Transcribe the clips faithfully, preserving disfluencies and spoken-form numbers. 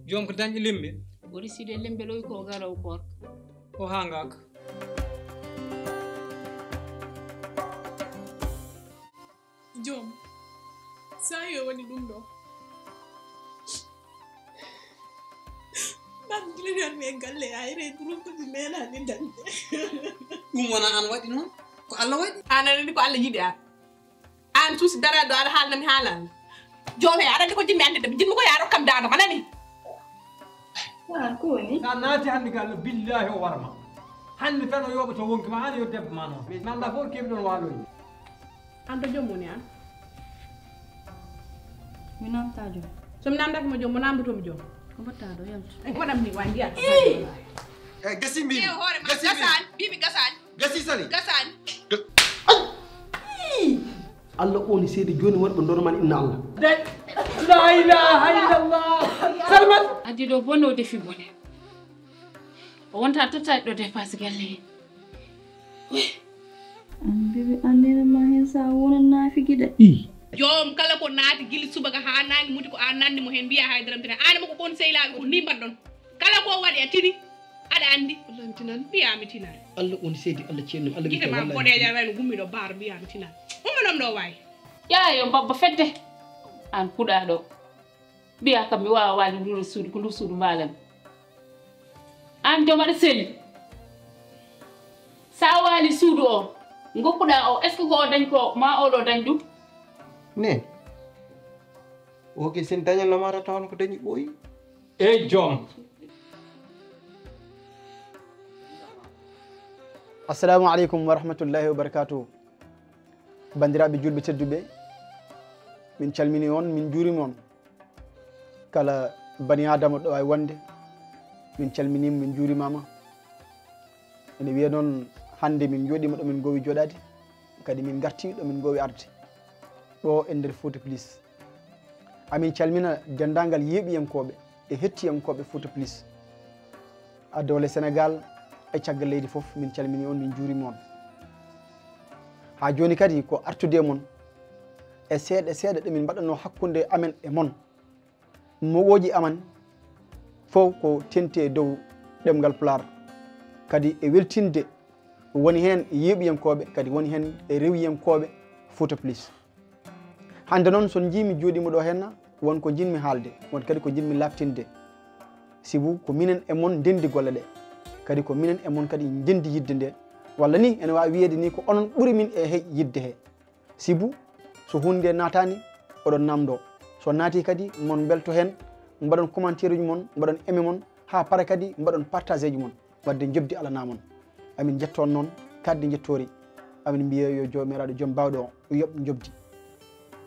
Joom ko dañɗo limbe. Ɓuri side limbe ɗo ko garowo koorka. O hangaka. Joom, sa yo waɗi ɗum ɗo. Ɗam gila mi e galle ayre groupe mi menaani dañde. Ɗum wona an waɗi noon, ko Allah waɗi. An anani ko Allah yiɗi an. An suusi dara ɗo aɗa haalna mi haala Allah. Joom he aɗa anndi ko jinmi annde mi jinmi ko yaa rokkam daado ma nani. Ah, ko woni? Sa naati hannde galle billahi o warma. Hannde tan o yooɓoto wonki ma an yo debbo ma noon. Nanda fof keɓi ɗon waaloyi. An to joom woni an. Mi namta joom. So mi namdaki mo joom mo namdoto mi joom. Ko mbaɗta ɗo yaltu. Ko waɗam ni wa ndiya. E gasi mbimi. Hoore ma Gasi mbimi. Gasani. Bibi gasani. Gasi sali. Gasani. Allah woni seede jooni wonɓe ndoro man inna Allah. La ilaha illallah. Salmat. Addi ɗo bono defi bone. O wonta tottaɗo dépasse galle he. An bibi annira ma hen sa wona naafigi de. Joom kala ko naati gili subaka haa nangi muti ko an nanndi mo heen mbiya haydara mi tinani. An mo ko kon seylaaɓe ko ni mbaɗɗon. Kala ko waɗi a tini aɗa anndi. Wallaahi mi tinani. Mbiya mi tinani. Allah woni seedi Allah ceennum Allah Gite ma boɗeeja wayno gummiɗo baaro mbiya mi tinani. Ummanom ɗo waay. Ƴaa yo mbabba fedde. An kuɗaɗo. Mbiya kam mi wawa wali ndu suudu ko ndu suudu mbalan. An joom aɗa seli. Sa wali suudu o gokkuɗa o est ce que ko o dañ ko ma oɗo dañ ɗum? Neen. Woki sin dañannoma tan taw ko dañi ɓooyi. Ey joom. Assalamu aleykum wa rahmatullahi wa barakatuh. Banndiraaɓe juulɓe tedduɓe, min calmini on, min juurima on. Kala bani Aadama ɗo waawi wonde, min calminiima, min njuurimaama. Ene wiya noon, hannde min njooɗiima ɗo min ngoowi jooɗaade, kadi min ngartii ɗo min ngoowi arde, ɗo e nder Fouta Plus. Amin calmina denndaangal yeeɓiyankooɓe e hettiyankooɓe Fouta Plus, a doole Sénégal e caggal leydi fof, min calmini on, min njuurima on. Haa jooni kadi ko artude e mon e seeɗa seeɗa ɗe min mbaɗanoo hakkunde amen e mon. Moɓooji amen fof ko teŋti e dow ɗemngal Pulaar, kadi e weltinde woni heen yeeɓiyankooɓe, kadi woni heen e rewiyankooɓe Fouta Plus. Hannde noon, so on njii mi jooɗiima ɗo heen, won ko njiɗmi haalde, won kadi ko njiɗmi laaɓtinde. Sibu ko minen e mon ndenndi golle ɗe, kadi ko minen e mon kadi ndenndi yiɗde nde, walla ni ene waawi wiyeede ni ko onon ɓuri min e he yiɗde he. Sibu so huunde nde naataani, oɗon naamndoo. So naatii kadi, mon mbelto heen, mbaɗon commentaire uji mon, mbaɗon aimé mon, haa para kadi mbaɗon partagé ji mon. Waɗde njoɓdi alanaa mon. Amin njetto on noon, kaaɗdi njettoori. Amin mbiya yo Joomiraaɗo Joom Baawɗo o yoɓ njoɓdi.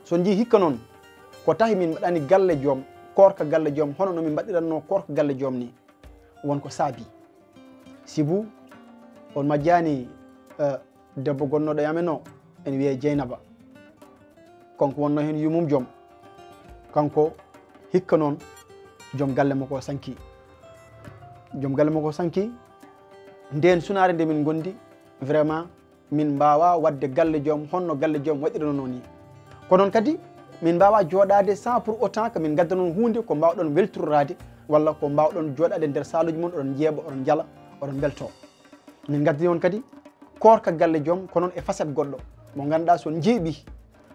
So njii hikka noon, ko tahi min mbaɗani galle joom, koorka galle joom, hono no min mbaɗirannoo koorka galle joom ni, won ko saabii. Sibu on majjaani, eh, debbo gonnooɗo e amen o, ene wiyee Jeynaba. Kanko wonnoo heen yummum joom. Kanko hikka noon, joom galle makko o sankii. Joom galle makko o sankii. Ndeen sunaare nde min ngondi, vraiment, min mbaawaa waɗde galle joom honno galle joom waɗiranoo nii. Ko noon kadi, min mbaawaa jooɗaade sans pour autant que min ngaddanoo huunde ko mbaawɗon weltororaade walla ko mbaawɗon jooɗaade nder saaluuji mon, oɗon njeeɓa, oɗon njala, oɗon mbeltoo. Min ngaddani on kadi koorka galle joom, ko noon e facette goɗɗo mo ngannduɗaa so on njeeɓii,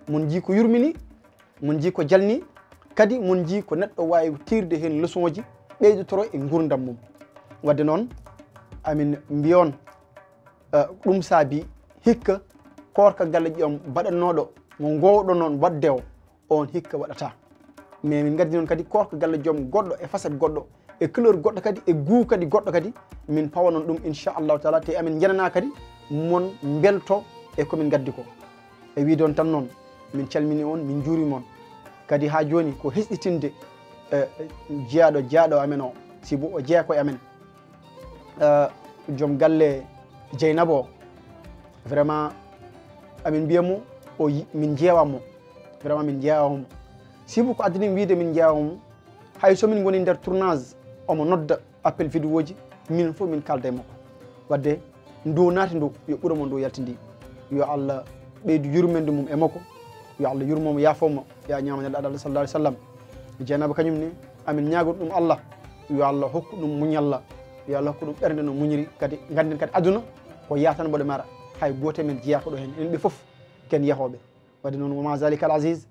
mon njii ko yurminii, mon njii ko jalnii, kadi mon njii ko neɗɗo waawi tiirde heen leçon ji ɓeydotoroo e nguurndam mum. Waɗde noon, amin mbiya on, eh, ɗum saabii hikka koorka galle joom baɗannooɗo mo ngoowɗon noon waɗde o, oon hikka waɗataa. Mais min ngaddi noon kadi koorka galle joom goɗɗo e facette goɗɗo e couleur goɗɗo kadi e goût kadi goɗɗo kadi min pawa noon ɗum inchallahu taala, te amin njenana kadi mon mbelto e ko min ngaddi ko. E wiide on tan noon, min calmini on, min njuurima on. Kadi haa jooni ko hesɗitinde, eh, jeyaaɗo, jeyaaɗo amen o, sibu o jeyaa ko e amen. Eh, joom galle Jeynaba o, vraiment, amin mbiya mo, o yi-, min njeewa mo. Vraiment, min njeewa mo. Sibu ko addani mi wiide min njeewa mo, hay so min ngoni nder tournage, omo nodda appel vidéo ji, min fof min kaalda e makko. Waɗde ndu naati ndu, yo ɓuro mo ndu yaltindi. Yo Allah ɓeydu yurmeende mum e makko. Yo Allah yurmo mo, yaafo mo, ya ñaama Nelaaɗo Allah sallallahu alaihi wasallam. Jeynaba kañum ne, amin ñaagori ɗum Allah, Yo Allah hokku ɗum muñalla, yo Allah hokku ɗum ɓernde no muñiri. Kadi ngannden kadi aduna ko yatanɓoɗe mara, hay gooto men jeyaa ko ɗo heen, enen ɓe fof ken yahooɓe. Wadde noon, wama zalika al aziz,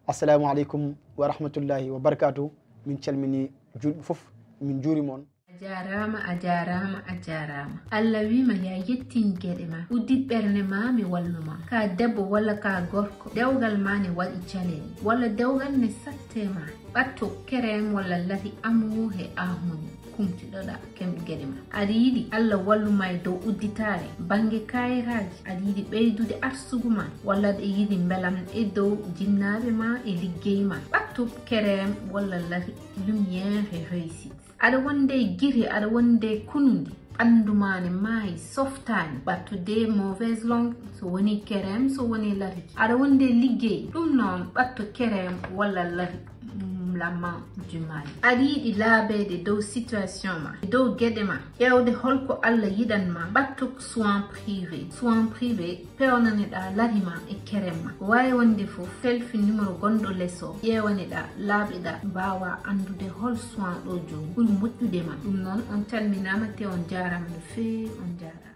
assalamu aleykum wa rahmatullahi wa barakatuh. Min calmini juulɓe fof, min juurima on. A jaaraama, a jaaraama, a jaaraama. Allah wiima ya yettin geɗe ma, uddit ɓernde ma, mi wallu ma. Ka debbo walla ka gorko, dewgal ma ne waɗi caɗeele, walla dewgal ne satte ma. Ɓatto kerem walla lati amu he ahmoni kumtiɗoɗa kem geɗe ma. Aɗa yiɗi Allah wallu ma e dow udditaare bannge kaayiraaji? Aɗa yiɗi ɓeydude arsugu ma? Walla aɗa yiɗi mbelam e dow jinnaaɓe ma e liggey ma? Ɓatto kerem walla lati lumière e réussite. Aɗa wonde giri, aɗa wonde kunundi, ɓanndu ma ne maayi, softaani. Ɓatto de mauvaise langue, so woni kerem, so woni lati. Aɗa wonde liggey, ɗum noon ɓatto kerem walla lati, mm, la main du mal. Aɗa yiɗi laabeede dow situation ma, e dow geɗe ma, ƴeewde holko Allah yiɗan ma, ɓatto soin privé. Soin privé, peewnaneɗa lati ma e kerem ma. Ko waawi wonde fof, selfie numéro gonɗo les o, ƴeewaneɗa, laaɓeɗa, mbaawa anndude hol soin ɗo jooni ɓuri moƴƴude ma. Ɗum noon, on calminaama te on jaaraama no feewi, on jaaraama.